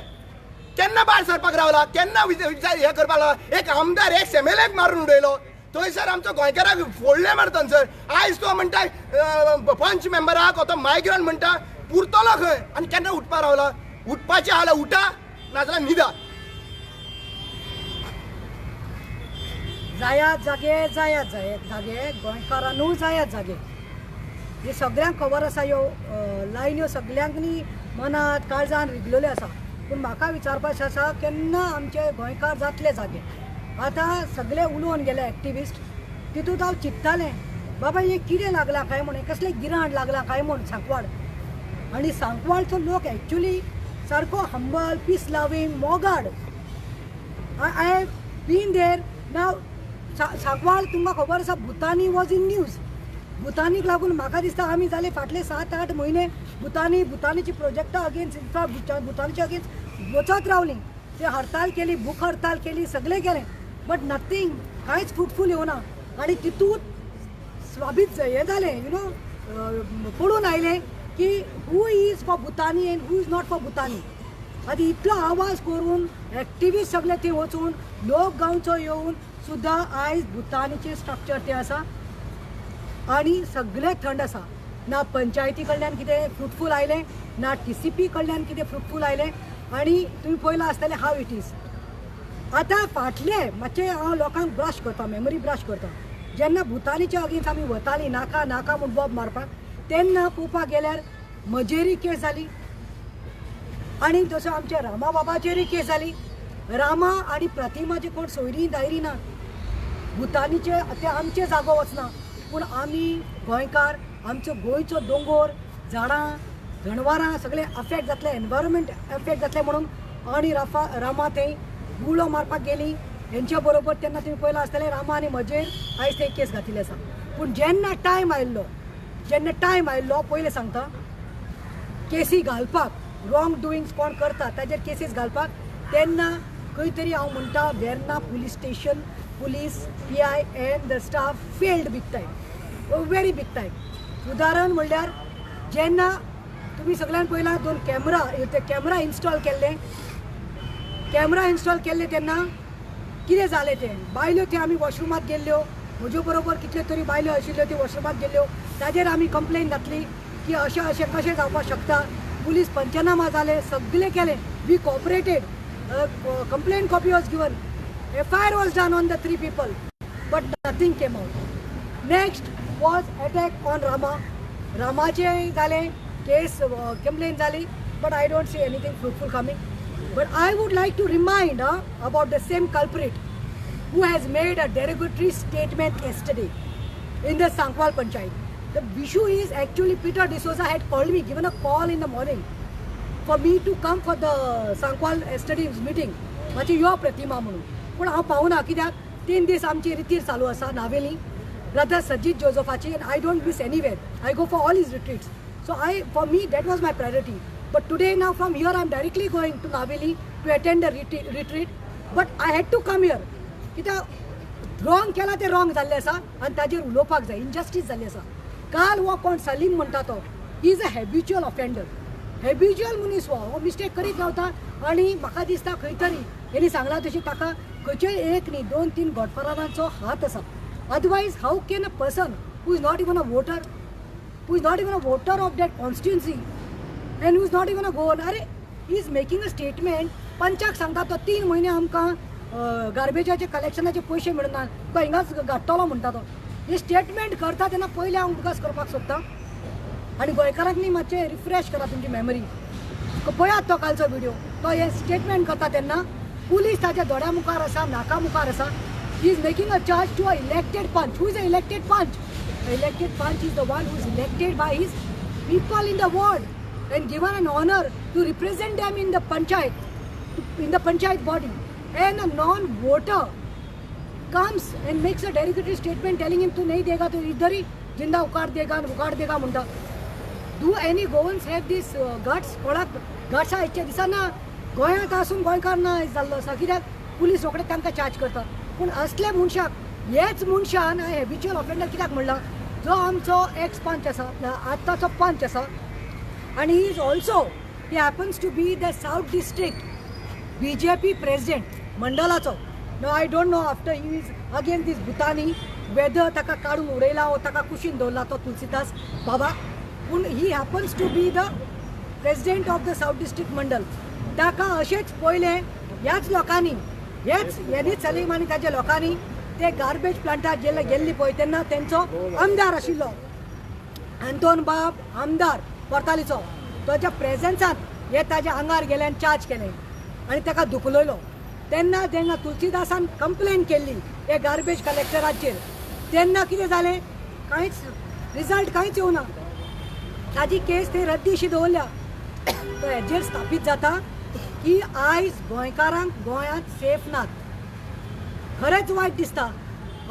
केन्ना भायर सरपाक रावला, केन्ना हें करपाक रावला? एक आमदार एक एमएलएक मारून उडयलो थंयसर, आमचो गोंयकाराक फोडले मरे थंयसर. आयज तो म्हणटा पंच मेंबराक तो मायग्रंट म्हणटा, पुरतलो खंय? आनी केन्ना उठपा रावला? उठपाचें जाल्यार उठा, नाजाल्यार न्हिदा.
जायात जागे, जायात जागे जागे गोंयकारानूय जायात जागे. हे सगळ्यांक खबर आसा, ह्यो लायन्यो सगळ्यांक न्ही मनांत काळजान रिगलेल्यो आसा. पूण म्हाका विचारपाचें आसा, केन्ना आमचे गोंयकार जातले जागे? आतां सगळे उलोवन गेले एक्टिविस्ट, तितूंत हांव चिंत्तालें बाबा हें कितें लागलां काय म्हूण, कसलें गिराण लागलां काय म्हूण सांकवाळ. आनी सांकवाळचो लोक एक्चुली सारको हंबल, पीस लवींग, मोगाड. I have been there. Now Sancoale तुमकां खबर आसा, भुतानी वॉज इन न्यूज. भुतानीक लागून म्हाका दिसता आमी जाले फाटले 7-8 म्हयने भुतानी भुतानीची प्रोजेक्टा अगेन्स्ट, इनफॅक्ट भुतानीच्या अगेन्स्ट वचत रावलीं. ते हडताल केली, भूक हडताल केली, सगळें केलें, बट नथींग, कांयच फ्रुटफूल येवना. आनी तितूंत स्वाबीत हें जालें, you know, पडून आयलें की who is for Bhutani and who is not for Bhutani. आनी इतलो आवाज करून एक्टिविस्ट सगळे थंय वचून लोक गांवचो येवन सुद्दां आयज भुतानीचें स्ट्रक्चर तें आसा आनी सगळें थंड आसा. ना पंचायती कडल्यान कितें फ्रुटफूल आयलें, ना टीसीपी कडल्यान कितें फ्रुटफूल आयलें. आनी तुमी पळयलां आसतलें हाव it is. आतां फाटलें मातशें हांव लोकांक ब्रश करता, मेमरी ब्रश करता. जेन्ना भुतानीच्या अगेन्स्ट आमी वतालीं नाका नाका म्हूण बोब मारपाक, तेन्ना पळोवपाक गेल्यार म्हजेरय केस जाली आनी तसो आमच्या रामा बाबाचेरय केस जाली. रामा आनी प्रतिमाचे कोण सोयरी दायरी ना, भुतानीचे ते आमचे जागो वचना, पूण आमी गोंयकार, आमचो गोंयचो दोंगोर, झाडां जनावरां सगळें अफेक्ट जातलें, एनवायरमेंट अफेक्ट जातलें म्हणून आनी राफा रामा थंय गुळो मारपाक गेली हेंच्या बरोबर. तेन्ना तुमी पळयलां आसतलें रामा आनी म्हजेर आयज थंय केस घातिल्ली आसा. पूण जेन्ना टायम आयिल्लो, जेन्ना टायम आयिल्लो पयलें सांगता, केसी घालपाक, रॉंग डुइंग्स कोण करता ताजेर केसीस घालपाक, तेन्ना खंय तरी हांव म्हणटा Verna police station police PI and the staff failed big time, very big time. उदाहरण म्हणल्यार जेन्ना तुमी सगळ्यान पयला 2 कॅमरा, ते कॅमरा इन्स्टॉल केल्ले, कॅमरा इन्स्टॉल केल्ले तेन्ना कितें जालें तें, बायल्यो थंय आमी वॉशरुमांत गेल्ल्यो, म्हज्यो बरोबर कितल्यो तरी बायल्यो आशिल्ल्यो त्यो वॉशरुमांत गेल्ल्यो, ताजेर आमी कंप्लेन घातली की अशें अशें कशें जावपाक शकता. पुलीस पंचनामा जाले, सगळें केलें, we cooperated, complaint copy was given, FIR was done on the 3 people, but nothing came out. Next was attack on Rama. रामाचें जालें केस, कंप्लेन जाली, but I don't see anything fruitful coming. But I would like to remind about the same culprit who has made a derogatory statement yesterday in the Sancoale Panchayat. The issue is actually Peter D'Souza had called me, given a call in the morning for me to come for the Sancoale yesterday's meeting. मातशी यो प्रतिमा म्हणून, पूण हांव पावना कित्याक 3 दीस आमची रितीर चालू आसा नावेली ब्रदर सजीत जोजफाची, and I don't miss anywhere, I go for all his retreats. So I, for me that was my priority. But today now from here I am directly going to Navelim to attend the retreat, but I had to come here कित्याक wrong केलां तें wrong जाल्लें आसा आनी ताजेर उलोवपाक जाय, injustice जाल्ली आसा. काल हो कोण सलीम म्हणटा तो he is a habitual offender, habitual मनीस हो, हो मिस्टेक करीत रावता. आनी म्हाका दिसता खंय तरी हेणी सांगलां तशी ताका खंयचेय एक न्ही 2-3 गॉडफादरांचो हात आसा. Otherwise how can a person who is not even a voter, who is not even a voter of that constituency and who is not even a Goan, अरे he is making a statement. पंचाक सांगता तो 3 म्हयने आमकां गार्बेजाचे कलेक्शनाचे पयशे मेळना, तो हिंगाच घाडटलो म्हणटा तो. हे स्टेटमेंट करता तेन्ना पयलें हांव उडगास करपाक सोदता आनी गोंयकारांक न्ही मातशें रिफ्रेश करा तुमची मेमरी. पळयात तो कालचो व्हिडियो, तो हे स्टेटमेंट करता तेन्ना पुलीस ताच्या दोळ्या मुखार आसा, नाका मुखार आसा. He is making a charge to a elected panch. Who is a elected panch? Elected panch is the one who is elected by his people in the ward and given an honour to represent them in the panchayat, in the panchayat body. And a non-voter comes and makes a derogatory statement telling him तू नहीं देगा तो इधर ही जिंदा उखाड़ देगा म्हणटा. Do any Goans have this guts? कोणाक गट्स आयच्या दिसाना गोंयांत आसून गोंयकार ना जाल्लो आसा, कित्याक पुलीस रोखडे तांकां चार्ज करता. पूण असल्या मनशाक, हेच मनशान हॅबिच्युअल ऑफेंडर कित्याक म्हणलां, जो आमचो एक्स पंच आसा, आत्ताचो पंच आसा, आनी he is also, he happens to be the south district BJP president मंडळाचो. No, I don't know after he is again this Bhutani whether ताका काडून उडयला वो ताका कुशीन दवरला तो तुलसीदास बाबा, पूण he happens to be the president of the south district मंडल. ताका अशेंच पयलें ह्याच लोकांनी, हेच हेनी सलीम आनी ताच्या लोकांनी ते गार्बेज प्लांटार जेल्ले गेल्ली पळय तेन्ना तेंचो आमदार आशिल्लो आंतोन बाब आमदार कोर्तालीचो, ताच्या प्रेझेन्सान हे ताज्या आंगार गेले आनी चार्ज केलें आनी ताका दुखलयलो. तेन्ना जेन्ना तुलसीदासान कंप्लेन केल्ली हे गार्बेज कलेक्टराचेर तेन्ना कितें जालें, कांयच रिजल्ट कांयच येवना. ताजी केस थंय रद्दीशी दवरल्या. तो हेजेर स्थापीत जाता की आयज गोंयकारांक गोंयांत सेफ नात. खरेंच वायट दिसता.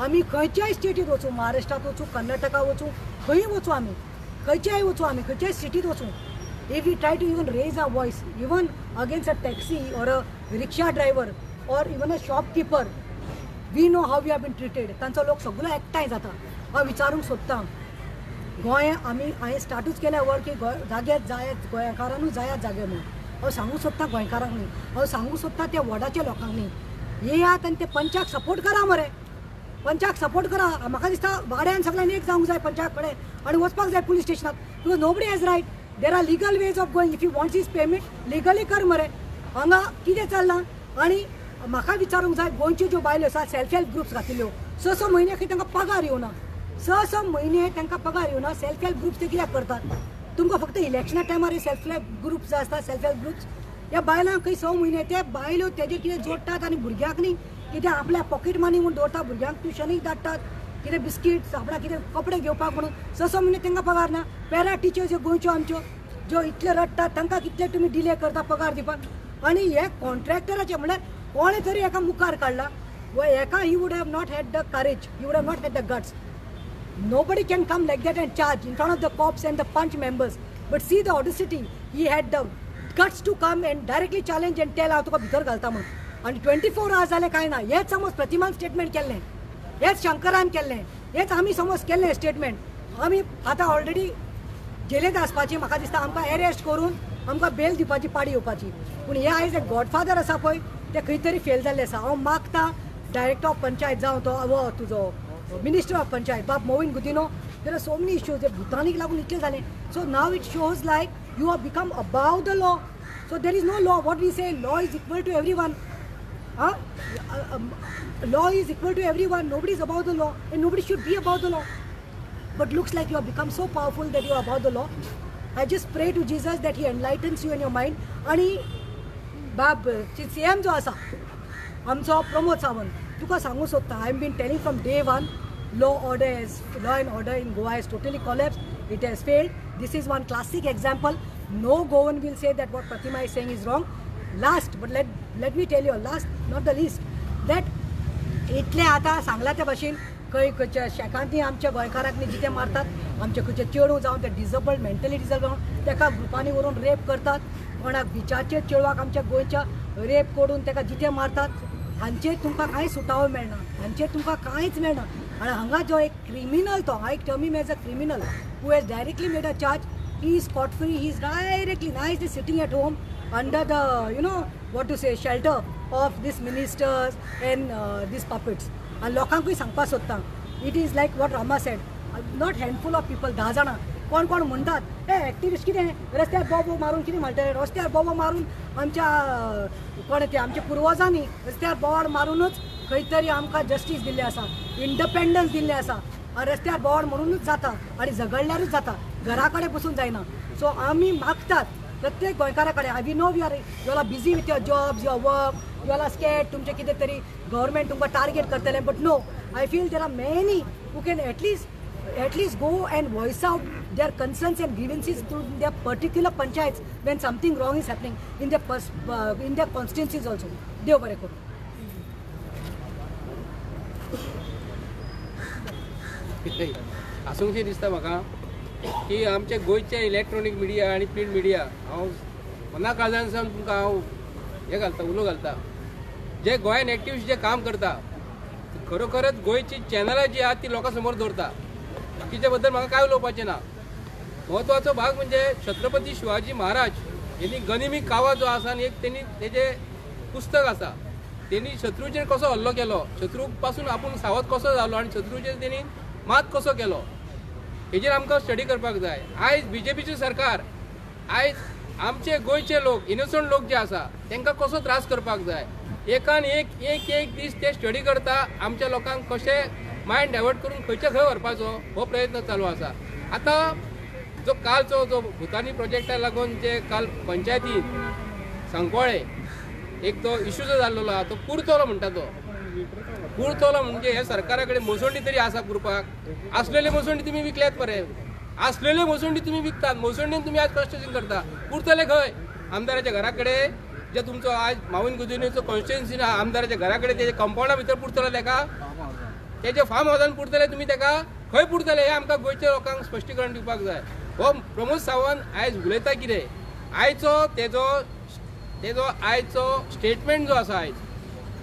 आमी खंयच्याय स्टेटीत वचूं, महाराष्ट्रांत वचूं, कर्नाटका वचूं, खंयूय वचूं, आमी खंयच्याय वचूं, आमी खंयच्याय सिटीत वचूं, if you try to even raise a voice even against a taxi or a rickshaw driver or even a shopkeeper, we know how we have been treated. तांचो लोक सगळो एकठांय जाता. हांव विचारूंक सोदतां, गोंय आमी हांवें स्टार्टूच केल्या वर्ड की जाग्यार जायात गोंयकारानूय जायात जागे म्हणून. हांव सांगूंक सोदतां गोंयकारांक न्ही, हांव सांगूंक सोदतां त्या वॉर्डाच्या लोकांक न्ही, येयात आनी ते पंचाक सपोर्ट करा मरे, पंचाक सपोर्ट करा. म्हाका दिसता वाड्यान सगळ्यांनी एक जावंक जाय पंचा कडेन आनी वचपाक जाय police स्टेशनात. Because nobody has right, there are legal ways of going. If you want his payment legally कर मरे. हांगा कितें चल्लां आनी म्हाका विचारूंक जाय, गोंयच्यो ज्यो बायलो आसा सेल्फ हेल्प ग्रुप्स घातिल्ल्यो, 6 6 म्हयने खंय तांकां पगार येवना, 6 6 म्हयने तांकां पगार येवना. सेल्फ हेल्प ग्रुप्स ते कित्याक करतात? तुमकां फक्त इलेक्शना टायमार हे सेल्फ हेल्प ग्रुप्स आसता. सेल्फ हेल्प ग्रुप्स ह्या बायलांक खंय 6 म्हयने ते बायलो तेजेर कितें जोडटात आनी भुरग्यांक न्ही कितें आपल्या पॉकेट मनी म्हूण दवरता, भुरग्यांक ट्युशनीक धाडटात, कितें बिस्कीट आपणाक कितें कपडे घेवपाक म्हणून 6 6 म्हयने तांकां पगार ना. पॅरा टिचर्स ह्यो गोंयच्यो आमच्यो ज्यो इतले रडटात तांकां कितले तुमी डिले करता पगार दिवपाक. आनी हे कॉन्ट्रॅक्टराचे म्हणल्यार कोणें तरी एका मुखार काडला वा एका, he would have not had the courage, he would have not had the guts. Nobody can come like that and charge in front of the cops and the panch members. But see the audacity, he had the guts to come and directly challenge and tell हांव तुका भितर घालता म्हणून. आनी 24 hours जालें कांय ना. हेच समज प्रतिमान स्टेटमेंट केल्लें, हेच शंकरान केल्लें, हेच आमी समज केल्लें स्टेटमेंट. आमी आतां ऑलरेडी जेलींत आसपाची, म्हाका दिसता आमकां एरेस्ट करून आमकां बेल दिवपाची पाडी येवपाची. पूण हे आयज एक गॉडफादर आसा पळय ते खंय तरी फेल जाल्ले आसा. हांव मागता डायरेक्टर ऑफ पंचायत जावं तो वो तुजो मिनिस्टर ऑफ पंचायत बाब Mauvin Godinho, there are so many issues. भुतानीक लागून इतलें जालें. So now it shows like you have become above the law. So there is no law. What we say, law is equal to everyone. Law is equal to everyone. Nobody is above the law and nobody should be above the law. But looks like you have become so powerful that you are above the law. I just pray to Jesus that he enlightens you in your mind. आनी बाब CM जो आसा आमचो प्रमोद सावंत, तुका सांगूंक सोदता, I have been telling from day one, law and order in Goa has totally collapsed. It has failed. This is one classic example. No Goan will say that what Pratima is saying is wrong. Last, but let me tell you, last not the least, that इतलें आतां सांगलां त्या भाशेन खंय खंयच्या शेकांनी आमच्या गोंयकारांक जिते मारतात, आमचे खंयचे चेडूं जावं ते डिजेबल्ड, मेंटली डिजेबल्ड जावं ताका ग्रुपांनी व्हरून रेप करतात, कोणाक बिचाचेर चेडवाक आमच्या गोंयच्या रेप करून ताका जिते मारतात. हांचेर तुमकां कांय सुटावो मेळना, हांचेर तुमकां कांयच मेळना. आनी हांगा जो एक क्रिमिनल तो, I term him as a criminal who has directly made a charge, he is scot free, he is directly nicely sitting at home under the, you know what to say, shelter of these ministers and these puppets. आनी लोकांकूय सांगपाक सोदता, it is like what Rama said, not handful of people, 10 जाणां कोण कोण म्हणटात हे activist कितें रस्त्यार बोबो मारून कितें म्हणटले, रस्त्यार बोबो मारून आमच्या कोण ते आमच्या पुर्वजांनी रस्त्यार बोवाळ मारुनूच खंय तरी आमकां जस्टीस दिल्लें आसा, इंडिपेंडन्स दिल्लें आसा. आनी रस्त्यार बोवाळ म्हणूनच जाता आनी झगडल्यारूच जाता, घरा कडेन बसून जायना. सो आमी मागतात प्रत्येक गोंयकारा कडेन, we know we are you are busy with your jobs, your work, you are scared तुमचें कितें तरी गव्हर्मेंट तुमकां टार्गेट करतलें. But no, I feel there are many who can at least go and voice out their concerns and grievances to their particular panchayats when something wrong is happening in their constituencies also. देव बरें करूं.
आसूंकशें दिसता म्हाका की आमचे गोंयचे electronic media आनी print media, हांव मना काळजान सावन तुमकां हांव हें घालता, उलो घालता, जे गोंयान एक्टिविस्ट जे काम करता खरोखरच गोंयची चॅनलां जी आहात ती लोकां समोर दवरता. बाकीच्या बद्दल म्हाका कांय उलोवपाचें ना. म्हत्वाचो भाग म्हणजे छत्रपती शिवाजी महाराज यांनी गनिमी कावा जो आसा आनी एक तेणी तेजें पुस्तक आसा, तेणी शत्रूचेर कसो हल्लो केलो, शत्रू पासून आपूण सावध कसो जालो आनी शत्रूचेर तेणी मात कसो केलो हेजेर आमकां स्टडी करपाक जाय. आयज बीजेपीचें सरकार आयज आमचे गोंयचे लोक, इनोसंट लोक जे आसा तांकां कसो त्रास करपाक जाय, एकान एक एक एक दीस ते स्टडी करता, आमच्या लोकांक कशें मायंड डायवर्ट करून खंयच्या खंय व्हरपाचो हो प्रयत्न चालू आसा. आतां जो कालचो जो भुतानी प्रोजेक्टाक लागून जे काल पंचायतीन सांकवाळे एक तो इशू जो जाल्लो आहा तो पुरतलो म्हणटा, तो पुरतलो म्हणजे हे सरकारा कडेन मोसंडी तरी आसा पुरपाक? आसलेले मोसंडी तुमी विकल्यात मरे, आसलेले मोसंडी तुमी विकतात, मोसंडीन तुमी आज कन्स्ट्रक्शन करता, पुरतले खंय? आमदाराच्या घरा कडेन जे तुमचो आज माविन गुदिन्होचो कॉन्स्टिट्युएन्सी ना, आमदाराच्या घरा कडेन तेजे कंपावंडा भितर पुरतलो तेका, तेजे फार्म हावसान पुरतले तुमी तेका, खंय पुरतले हें आमकां गोंयच्या लोकांक स्पश्टीकरण दिवपाक जाय. हो प्रमोद सावंत आयज उलयता कितें, आयचो तेजो तेजो आयचो स्टेटमेंट जो आसा आयज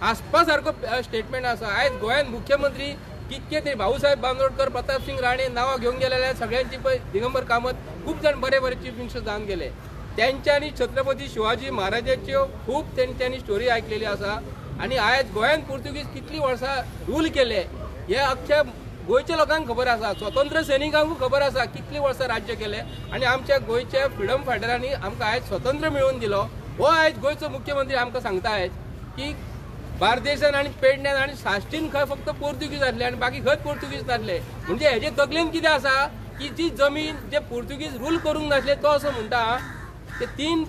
आसपा सारको स्टेटमेंट आसा. आयज गोंयांत मुख्यमंत्री कितके तरी भाऊसाहेब बांदोडकर, प्रतापसिंग राणे नांवां घेवन गेलेले सगळ्यांची पळय, दिगंबर कामत, खूब जाण बरे बरे चीफ मिनिस्टर जावन गेले, तेंच्यांनी छत्रपती शिवाजी महाराजाच्यो खूब तेंच्यांनी स्टोरी आयकलेली आसा. आनी आयज गोंयांत पुर्तुगीज कितलीं वर्सां रूल केले हे अख्ख्या गोंयच्या लोकांक खबर आसा, स्वतंत्र सैनिकांकूय खबर आसा कितलीं वर्सां राज्य केलें आनी आमच्या गोंयच्या फ्रिडम फायटरांनी आमकां आयज स्वतंत्र मेळोवन दिलो. हो आयज गोंयचो मुख्यमंत्री आमकां सांगता आयज की बार्देसान आनी पेडण्यान आनी साश्टीन खंय फक्त पोर्तुगीज आसले आनी बाकी खंयच पोर्तुगीज नासले. म्हणजे हेजे तकलेन कितें आसा की जी जमीन जे पोर्तुगीज रूल करूंक नासले तो असो म्हणटा ते तीन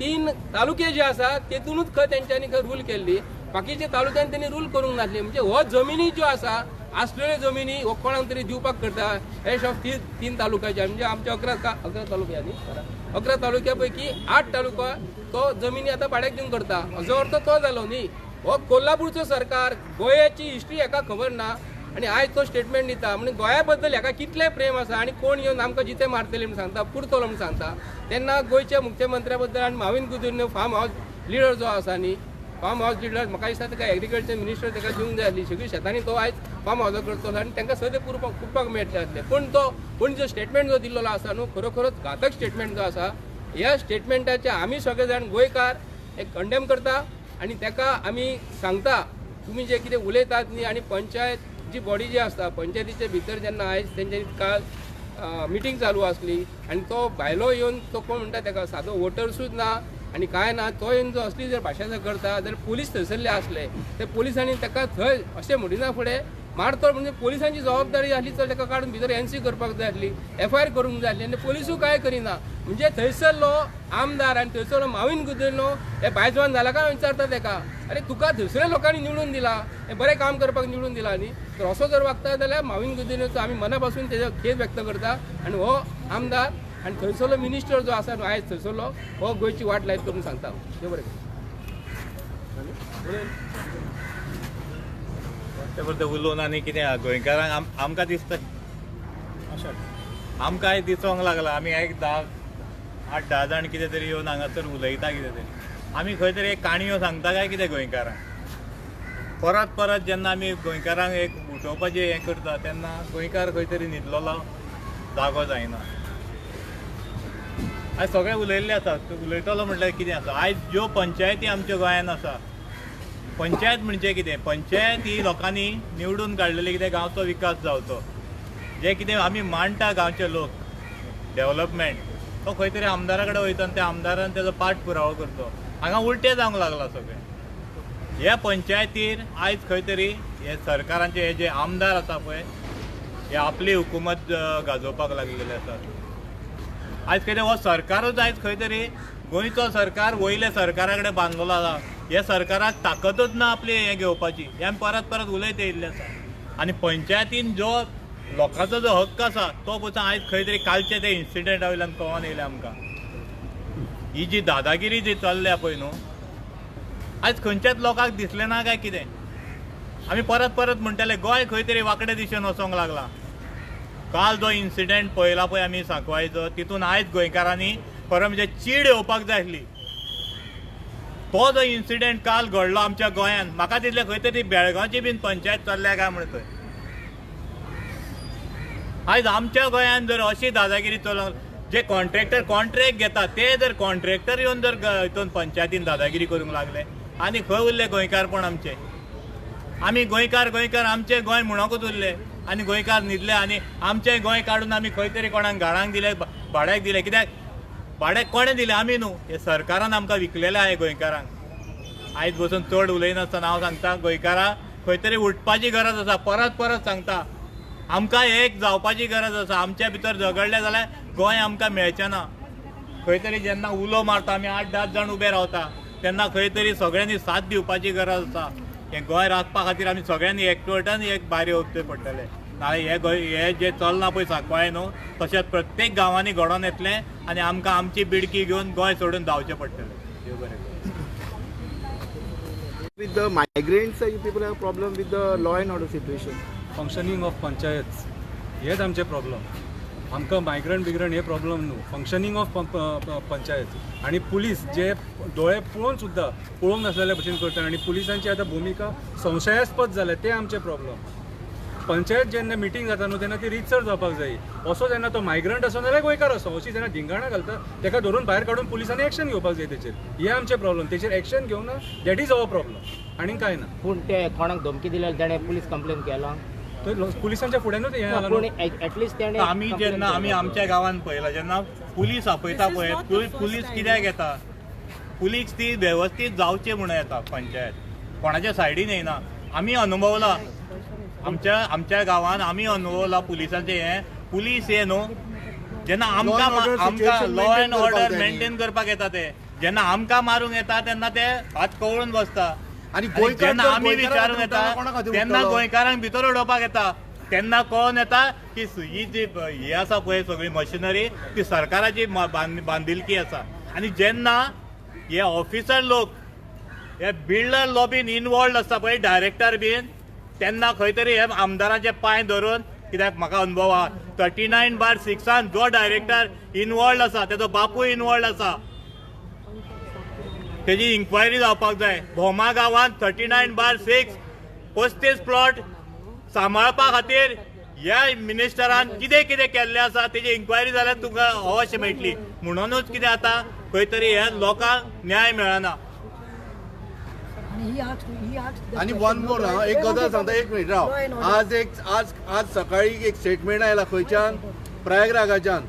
तीन तालुके जे आसा तेतूनच खंय तेंच्यांनी खंय रूल केल्ली, बाकीच्या तालुक्यान तेणी रूल करूंक नासली. म्हणजे हो जमिनी ज्यो आसा आसलेल्यो जमिनी हो कोणाक तरी दिवपाक करता एश ऑफ तीन तालुक्याचे, म्हणजे आमच्या 11 तालुक्या न्ही, 11 तालुक्या पैकी 8 तालुका तो जमिनी आतां भाड्याक दिवन करता. हाजो अर्थ तो जालो न्ही. हो कोल्हापूरचो सरकार गोंयाची हिस्ट्री हेका खबर ना आनी आयज तो स्टेटमेंट दिता म्हणजे गोंया बद्दल हेका कितलें प्रेम आसा आनी कोण येवन आमकां जिते मारतले म्हूण सांगता, पुरतलो म्हूण सांगता. तेन्ना गोंयच्या मुख्यमंत्र्या बद्दल आनी माविन गुदिन्हो फार्म हावस लिडर जो आसा न्ही, फार्म हावस लिडर म्हाका दिसता ताका एग्रीकल्चर मिनिस्टर ताका दिवंक जाय आसली. सगळी शेतांनी तो आयज फार्म हावसां करतलो आनी तांकां सगळें पुरपाक मेळटलें आसलें. पूण तो पूण जो स्टेटमेंट जो दिल्लो आसा न्हू, खरोखरोच घातक स्टेटमेंट जो आसा, ह्या स्टेटमेंटाचे आमी सगळे जाण गोंयकार एक कंडेम करता आनी ताका आमी सांगता तुमी जे कितें उलयतात न्ही. आनी पंचायत जी बॉडी जी आसता पंचायतीचे भितर जेन्ना आयज तेंच्यांनी काल मिटींग चालू आसली आनी तो भायलो येवन तो कोण म्हणटा ताका सादो वोटर्सूच ना आनी कांय ना, तो येवन जो असली जर भाशा जर करता जाल्यार पुलीस थंयसरले आसले ते पुलिसांनी ताका थंय अशें म्हणिना फुडें मारतो म्हणजे पुलिसांची जबाबदारी आसली तर ताका काडून भितर एनसी करपाक जाय आसली, एफआयआर करूंक जाय आसली आनी पुलिसूय कांय करिना. म्हणजे थंयसरलो आमदार आनी थंयसरलो माविन गुदिन्हो हे बायजवान जाला काय विचारता ताका, अरे तुका दुसऱ्या लोकांनी निवडून दिला, हे बरें काम करपाक निवडून दिला न्ही, तर असो जर वागता जाल्यार माविन गुदिन्होचो आमी मना पासून तेजो खेद व्यक्त करता. आनी हो आमदार आनी थंयसरलो मिनिस्टर जो आसा आयज थंयसरलो हो गोंयची वाट लायत करून सांगता. देव बरें
करूं. उलोवन आनी कितें गोंयकारांक आमकां दिसता, आमकांय दिसोंक लागला. आमी एक 8-10 जाण कितें तरी येवन हांगासर उलयता कितें तरी, आमी खंय तरी एक काणयो सांगता काय कितें गोंयकारांक. परत परत जेन्ना आमी गोंयकारांक एक उठोवपाचें हें करता तेन्ना गोंयकार खंय तरी न्हिदलेलो जागो जायना. आयज सगळे उलयल्ले आसा, उलयतलो म्हटल्यार कितें आसा. आयज ज्यो पंचायती आमच्या गोंयांत आसा, पंचायत म्हणजे कितें, पंचायत ही लोकांनी निवडून काडलेली कितें गांवचो विकास जावचो, जे कितें आमी मांडटा गांवचे लोक डेवलपमेंट, तो खंय तरी आमदारा कडेन वयता आनी त्या आमदारान तेजो पाठ पुरावो करचो. हांगा उलटें जावंक लागलां सगळें. ह्या पंचायतीर आयज खंय तरी हे सरकारांचे हे जे आमदार आसा पळय हे आपली हुकुमत गाजोवपाक लागिल्ले आसा. आयज खंय हो सरकारूच आयज खंय तरी गोंयचो सरकार वयल्या सरकारा कडेन बांदलेलो आसा. ह्या सरकाराक ताकदूच ना आपली हें घेवपाची, हें आमी परत परत उलयत येयल्ले आसा. आनी पंचायतीन जो लोकांचो जो हक्क आसा तो पसून आयज खंय तरी कालचे ते इन्सिडंटा वयल्यान कळोन येयलें आमकां. ही जी दादागिरी जी चल्ल्या पळय न्हू, आयज खंयच्याच लोकांक दिसलें ना काय कितें. आमी परत परत म्हणटाले गोंय खंय तरी वांकडे दिशेन वचोंक लागलां. काल जो इन्सिडंट पळयला पळय आमी सांकवाळीचो, तितून आयज गोंयकारांनी खरें म्हणजे चीड येवपाक जाय आसली. तो जो इन्सिडंट काल घडलो आमच्या गोंयांत, म्हाका दिसलें खंय तरी बेळगांवची बीन पंचायत चल्ल्या काय म्हण थंय. आयज आमच्या गोंयान जर अशी दादागिरी चलोवंक जे कॉन्ट्रॅक्टर कॉन्ट्रॅक्ट घेता ते जर कॉन्ट्रॅक्टर येवन जर हितून पंचायतीन दादागिरी करूंक लागले आनी खंय उरले गोंयकारपण आमचें. आमी गोंयकार गोंयकार आमचें गोंय म्हणोकूच उरले आनी गोंयकार न्हिदले आनी आमचें गोंय काडून आमी खंय तरी कोणाक घाणाक दिले, भाड्याक दिले. कित्याक भाड्याक कोणें दिलें? आमी न्हू, हे सरकारान आमकां विकलेलें आहे गोंयकारांक. आयज बसून चड उलयनासतना हांव सांगता गोंयकारां खंय तरी उठपाची गरज आसा. परत परत सांगता आमकां एक जावपाची गरज आसा. आमच्या भितर झगडले जाल्यार गोंय आमकां मेळचें ना. खंय तरी जेन्ना उलो मारता आमी 8-10 जाण उबे रावता तेन्ना खंय तरी सगळ्यांनी साथ दिवपाची गरज आसा. हें गोंय राखपा खातीर आमी सगळ्यांनी एकवटान एक भायर येवचें पडटलें. नाल्यार हे गोंय हे जें चल्लां पळय सांकवाळे न्हू तशेंच प्रत्येक गांवांनी घडोवन येतलें आनी आमकां आमची बिडकी घेवन गोंय सोडून धांवचें पडटलें. देव बरें करूं.
With the migrants, you people have a problem with the law and order situation.
Functioning of panchayat हेच आमचे प्रॉब्लम. आमकां मायग्रंट बिग्रंट हे प्रॉब्लम न्हू, फंक्शनींग ऑफ पंचायत आनी पुलीस जे दोळे पळोवन सुद्दां पळोवंक नासलेल्या भशेन करता आनी पुलिसांची आतां भुमिका संशयास्पद जाल्या, ते आमचे प्रॉब्लम. पंचायत जेन्ना मिटींग जाता न्हू तेन्ना ती रितसर जावपाक जाय. असो जेन्ना तो मायग्रंट आसो नाल्यार गोंयकार आसो अशी जेन्ना धिंगाणां घालता तेका धरून भायर काडून पुलिसांनी एक्शन घेवपाक जाय तेचेर. हे आमचे प्रॉब्लम, तेचेर एक्शन घेवना that is our problem आनी कांय ना.
पूण ते कोणाक धमकी दिल्या ताणें पुलीस कंप्लेन केला
पुलिसांच्या फुड्यानूच हें जालां.
पूण एटलिस्ट तेणें
आमी जेन्ना आमी आमच्या गांवांत पळयलां जेन्ना पुलीस आपयता पळय पुलीस कित्याक येता? पुलीस ती वेवस्थीत जावची म्हणून येता. पंचायत कोणाच्या सायडीन येयना. आमी अनुभवला आमच्या आमच्या गांवांत आमी अनुभवला पुलिसांचें हें. पुलीस हे न्हू जेन्ना आमकां आमकां लॉ एंड ऑर्डर मेंटेन करपाक येता ते जेन्ना आमकां मारूंक येता तेन्ना ते हात कवळून बसता.
आनी
जेन्ना आमी विचारूंक येता तेन्ना गोंयकारांक भितर उडोवपाक येता. तेन्ना कळोन येता की ही जी ही आसा पळय सगळी मशिनरी ती सरकाराची बांदिलकी आसा. आनी जेन्ना हे ऑफिसर लोक हे बिल्डर लॉबीन इनवॉल्ड आसता पळय डायरेक्टर बीन तेन्ना खंय तरी हे आमदाराचे पांय धरून, कित्याक म्हाका अनुभव आहा 39/6 जो डायरेक्टर इनवॉल्ड आसा तेजो बापूय इनवॉल्ड आसा तेजी इन्क्वायरी जावपाक जाय. भोमा गांवांत 39/6 35 प्लॉट सांबाळपा खातीर ह्या मिनिस्टरान कितें कितें केल्लें आसा तेजी इन्क्वायरी जाल्यार तुमकां अवश्य मेळटली. म्हणूनच कितें आतां खंय तरी ह्या लोकांक न्याय मेळना.
आनी वन मोर एक गजाल सांगता, एक मिनिट राव. आज एक आज आज सकाळी एक स्टेटमेंट आयला खंयच्यान, प्रयागराजाच्यान.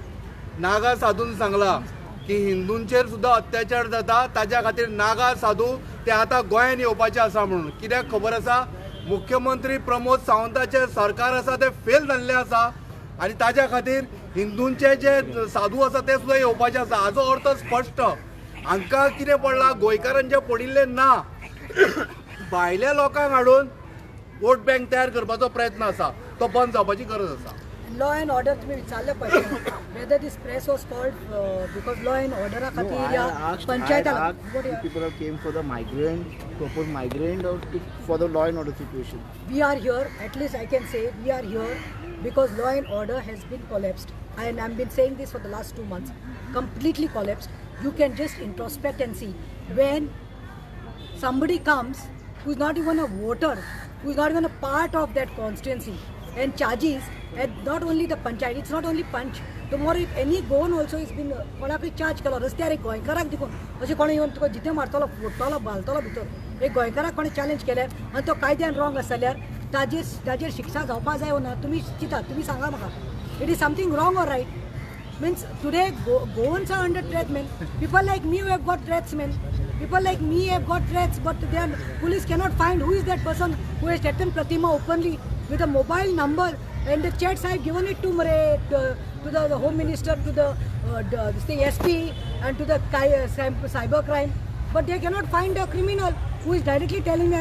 नागा साधून सांगला की हिंदूंचेर सुद्दां अत्याचार जाता, ताज्या खातीर नागा साधू ते आतां गोंयान येवपाचे आसा म्हणून. कित्याक खबर आसा, मुख्यमंत्री प्रमोद सावंताचें सरकार आसा तें फेल जाल्लें आसा आनी ताज्या खातीर हिंदूंचे जे साधू आसा ते सुद्दां येवपाचे आसा. हाजो अर्थ स्पश्ट, हांकां कितें पडलां, गोंयकारांचें पडिल्लें ना, भायल्या लोकांक हाडून वोट बँक तयार करपाचो प्रयत्न आसा, तो बंद जावपाची गरज आसा.
लॉ एंड ऑर्डर तुम्ही विचारले question whether this press was called because law and ऑर्डरा खातीर या पंचायता
people came for the migrant, propose migrant or for the law and order situation.
We are here, at least I can say we are here because law and order has been collapsed and I have been saying this for the last 2 months, completely collapsed. You can just introspect and see when somebody comes who is not even a voter, who is not even a part of that constituency and charges at not only the panchayat, it's not only panch. Tomorrow if any Goan also is been कोणाकूय charge केलो रस्त्यार, एक गोंयकाराक देखून अशें कोणें येवन तुका जितें मारतलो, फोडटलो, घालतलो भितर, एक गोंयकाराक कोणें चॅलेंज केल्यार आनी तो कायद्यान रॉंग आसा जाल्यार ताजेर शिक्षा जावपा जाय वो ना, तुमी चिंता, तुमी सांगा म्हाका. It is something wrong or right? Means today Goans are under threat, man. People like me who have got threats, man. People like me have got threats, but their police cannot find who is that person who has threatened Pratima openly with a mobile number and the chats. I have given it to the Home Minister, to the SP and to the cyber crime, but they cannot find a criminal who is directly telling me.